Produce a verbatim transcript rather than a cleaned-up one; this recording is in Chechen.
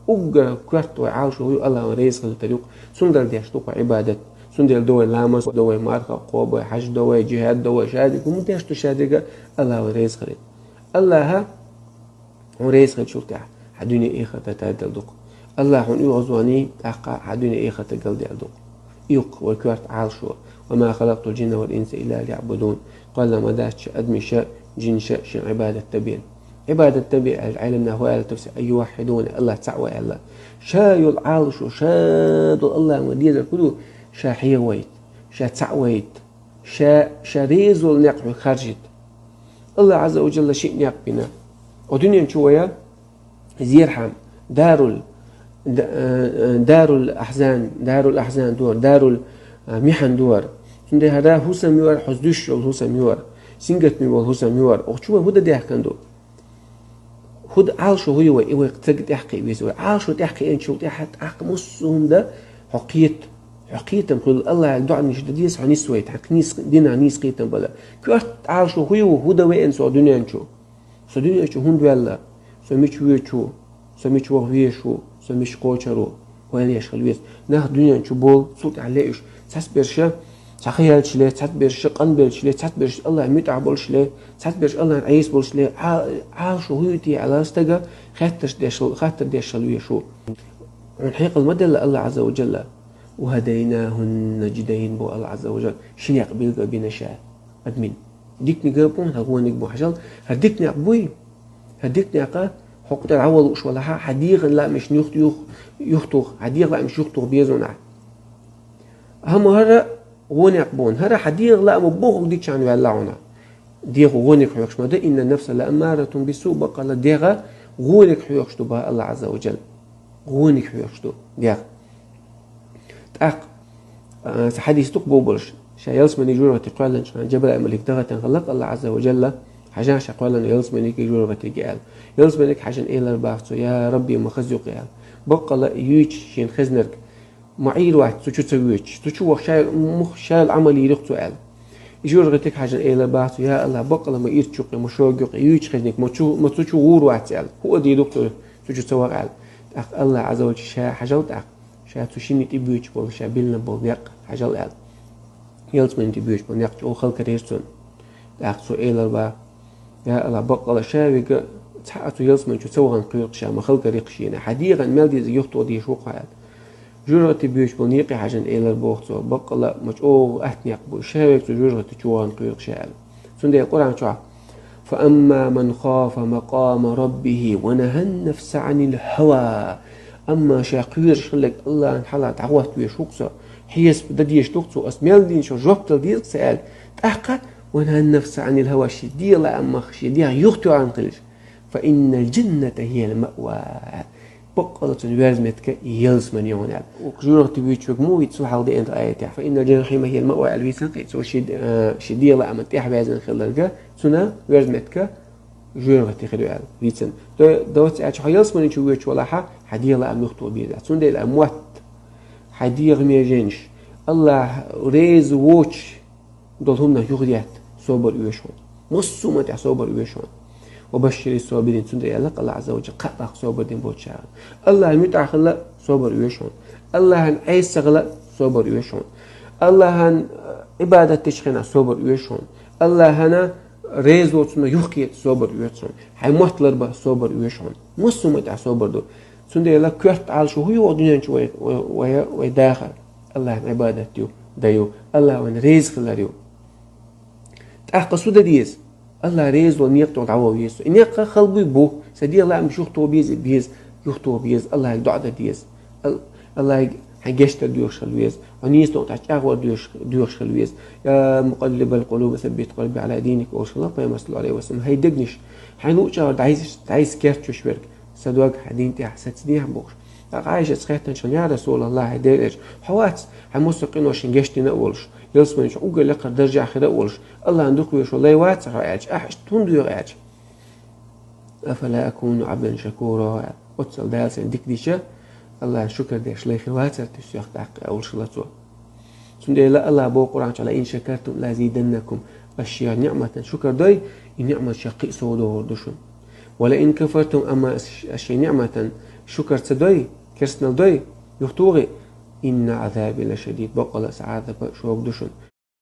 Уггар коьрта вай Ӏалашо хӀу ю Аллахь вайна реза хилийтар юкъ. Цундела деш ду вай Ӏибадат. Цундела ду вай ламаз, ду вай марха, кхо бай, хьаж ду вай, джихӀад ду вай, шадерг хӀу ма деш ду шадерг, Аллахь вайна реза хилийта. Аллахь хьуна реза хилчул тӀехьа хьа дуьне эхарт тардала ду-кх. Аллахь хьуна оьгӀазвахний, тӀаккха хьа дуьне эхарт галдала ду-кх. Юкъ вай коьрта Ӏалашо: «وما خلقت الجن والإنس إلا ليعبدون». Кхоьллина ма дац шо, адамаш а, жинаш а шен Ӏибадат дан бен. Ӏибадат дан бен аьлча, Ӏилманхо аьлла тафсир: «أن يوحدون», Аллахь цхьаъ вай аьлла. Ша йолу Ӏалашо, ша долу Аллахь вайна дезар хӀу ду? Ша хьехавайта, ша цхьаъ вайта, ша, ша реза волу некъ хьоьга харжийта. Аллахь Ӏазза ва Джалла шиъ некъ бина. О дуьнен чу вай зерхьам, дарул, д-, э, э, дарул ахьзан, дарул ахьзан дора, дарул, э, михьан дора. Цундела хӀара хӀусам йора, хьо дуьсуш йолу хӀусам йора, сингаттаме волу хӀусам йора. Оха чу вай хӀу дан даьхкина ду? ХӀу дан Ӏалашо хӀу ю вай, и вай цаьрга тӀаьхьакхиа веза вай. Ӏалашо тӀаьхьакхиъначул тӀаьхьа тӀаккха массо а хӀума дан хьо кхета. Хьо кхетам хуьлу, Аллахьел доӀанаш дан деза хьо нисвайта, хьан книс-, динан нийса кхетам бала. Коьрта Ӏалашо хӀу ю, хӀу дан веана со дуьнен чу? Со дуьнен чу хӀунда ваьлла? Со мича воьдуш ву? Со мича ваха везаш ву? Со мича кхочур ву? Ойла еш хила веза. Нах дуьнен чу болу, цул тӀаьхьа ле уьш. Цхьацца берш цхьа хан яьлча ле, цхьацца берш къанбелча ле, цхьацца берш Аллахьан муьтӀахь болуш ле, цхьацца берш Аллахьан Ӏеса болуш ле, Ӏа-, Ӏалашо хӀу ю те аьлла стага хаттарш деш, хаттар деш хила везаш ву. Хьуна хьекъал ма делла Аллахь Ӏазза ва Джалла. «وهديناه النجدين», боху Аллахь Ӏазза ва Джалла. Ши некъ билгал бина ша адамийн. Диканиг а бу, хьан вониг а бу, хьажал, хӀара дика некъ буй? ХӀара дика некъ, хьо кху тӀера дӀавала лууш валахь, хьан дегӀан лаамаш юхт-, юх-, юхатоха, хьан дегӀан лаамаш юхатоха беза хьуна. ХӀама хӀара гӀо некъ бу хьуна, хӀара хьан дегӀан лаам бохург дичахьана ваьлла хьуна. ДегӀа гӀо некъ хьоьхуш ма ду, «إن النفس لأمارة بالسوء», баккъалла дегӀ гӀо некъ хьоьхуш ду боху Аллахь Ӏазза ва Джалла. ГӀо некъ хьоьхуш ду дегӀ. ТӀаккха, а, цхьа хьадис ду-кх бобалш. Ша ялсамане жоьжахати кхоьллинчу хенахь Джабраил малик дагатан хиллакх Аллахь Ӏазза ва Джалла, хьажахь ша кхоьллина ялсаманега, жоьжахатига аьлла. Ялсаманега хьаьжна элира боху цо: «Я Рабби, ма хаза ю-кх», аьлла. Баккъалла юьйцуш шена хезнарг ма Ӏийр вац цу чу ца воьдуш. Цу чу ваха ша, мух-, ша йолу Ӏамал йийр ю-кх цо аьлла. И жоьжахатига хьаьжна элира боху цо: «Я Аллахь, баккъалла ма ирча чу кхин, ма шога ю-кх, юьйцуш хезнарг ма цу, ма цу чу гӀур вац», аьлла. ХӀун а дийр ду-кх цо, цу чу ца ваха аьлла. ТӀаккха Аллахь Ӏазза ва Джалла ша хьажал тӀаккха. Ша цу шинна тӀе боьдуш болу, ша биллина болу некъ хьажал аьлла. Ялсамане тӀе боьдуш болу некъ чӀогӀа хала карийра цунна. ТӀаккха цо элира боху: «Я Аллахь, баккъалла ша вига цхьа а цу ялсамани чу ца вахана кхоьру-кх ша, ма хала карий-кх шена. Хьан дегӀан мел дезарг юхатоха дезаш ву-кх хьо», аьлла. Жоьжахати боьдуш болу некъе хьаьжна элира боху цо: «Баккъалла ма чӀогӀа атта некъ бу, ша вига цу жоьжахати чу вахана кхоьру-кх ша», аьлла. Цундела Къуръан чохь: «فأما من خاف مقام ربه ونهى النفس عن الهوى». Амма ша кхоьруш хилларг Аллахьан хьалха дӀахӀотта везаш ву-кх со, хьесап дан дезаш ду-кх цо, ас мел динчух жоп дала деза-кх со аьлла. ТӀаккха: «ونهى النفس عن الهوى», шен дегӀан лаамах, шен дегӀ юхатоьхна хилча, «فإن الجنة هي المأوى». Баккъалла цунна верза меттиг ялсамани ю хьуна аьлла. Укх жоьжахати вуьйцуш верг муха вуьйцу цул хьалха деанчу аятехь: «فإن الجحيم هي المأوى», аьлла вуьйцу-кх и, цо шен, э, шен дегӀан лааман тӀехь ваьзна хилларг, цунна верза меттиг жоьжахати хир ю аьлла вуьйцу. То, доцца аьлча, хьо ялсамани чу воьдуш валахь, хьан дегӀан лаам юхатоха беза. Цундела мотт, хьан дегӀан меженаш, Аллахь реза воцуш долу хӀуманах юхадетта собар оьшу хьуна. Массо а хӀуманна тӀехь собар оьшу хьуна. «وبشر الصابرين», цундела аьлла-кх Аллахь Ӏазза ва Джалла, кхаъ баккха собар дина боцчарна. Аллахьан муьтӀахь хила собар оьшу хьуна. Аллахьан Ӏеса ца хила собар оьшу хьуна. Аллахьан, э, Ӏибадат дечу хенахь собар оьшу хьуна. Аллахьана реза воцунна юхакхета собар оьшу хьуна. Хьайн мотт ларбан собар оьшу хьуна. Массо а хӀуманна тӀехь собар ду. Цундела коьрта Ӏалашо хӀун ю вай дуьнен чу вай, вай, вай, вай дахар? Аллахьан Ӏибадат ю, дан ю, Аллахь вайна реза хилар ю. ТӀаккха су дан деза? Аллахь реза волу некъа тӀехь дӀаваха веза со. И некъ хала буй, бу. Сан дегӀан лаамаш юхатоха безий? Беза. Юхатоха беза. Аллахьига доӀа дан деза. Ал-, Аллахьига хьайн гешт дар доьхуш хила веза. Хьо нийса тӀехь чӀагӀо доьхуш, доьхуш хила веза. «يا مقلب القلوب ثبت قلبي على دينك», олуш хилла Пайхамар, саллаллаху Ӏалайхи ва саллам. ХӀай дегнаш, хьайн луъучу агӀор дӀайса, дӀайса керта чуьш верг, сан дог хьан дин тӀехь сацадехьа бохуш. ТӀаккха Ӏайшас хаьттинчу: «Я РасулаллахӀ, хӀай дегӀан элча, хьо вац хьайн массо а къинош шен гешт дина а волуш, ялсамани чу уггар лекхара даржехь хир а волуш, Аллахьан дукха везаш волу лай вац хьо?» аьлча, ахь иштта хӀунда доьху аьлча: «أفلا أكون عبدا شكورا», оццул Дала сайна дика дича, Аллахьан шукар деш лай хир вацара те соьх тӀаккха, олуш хилла цо. Цундела Аллахь боху Къуръан чу: «لئن شكرتم لأزيدنكم», ас шех ниӀматан шукар дой, и ниӀмат шех кхин а сов дохур ду шуна. «ولئن كفرتم», амма ас, ас шен ниӀматан Шукар ца дой, керстанал дой, юхатохий, «إن عذابي لشديد», бакъ долаш са Ӏазап шога да шун.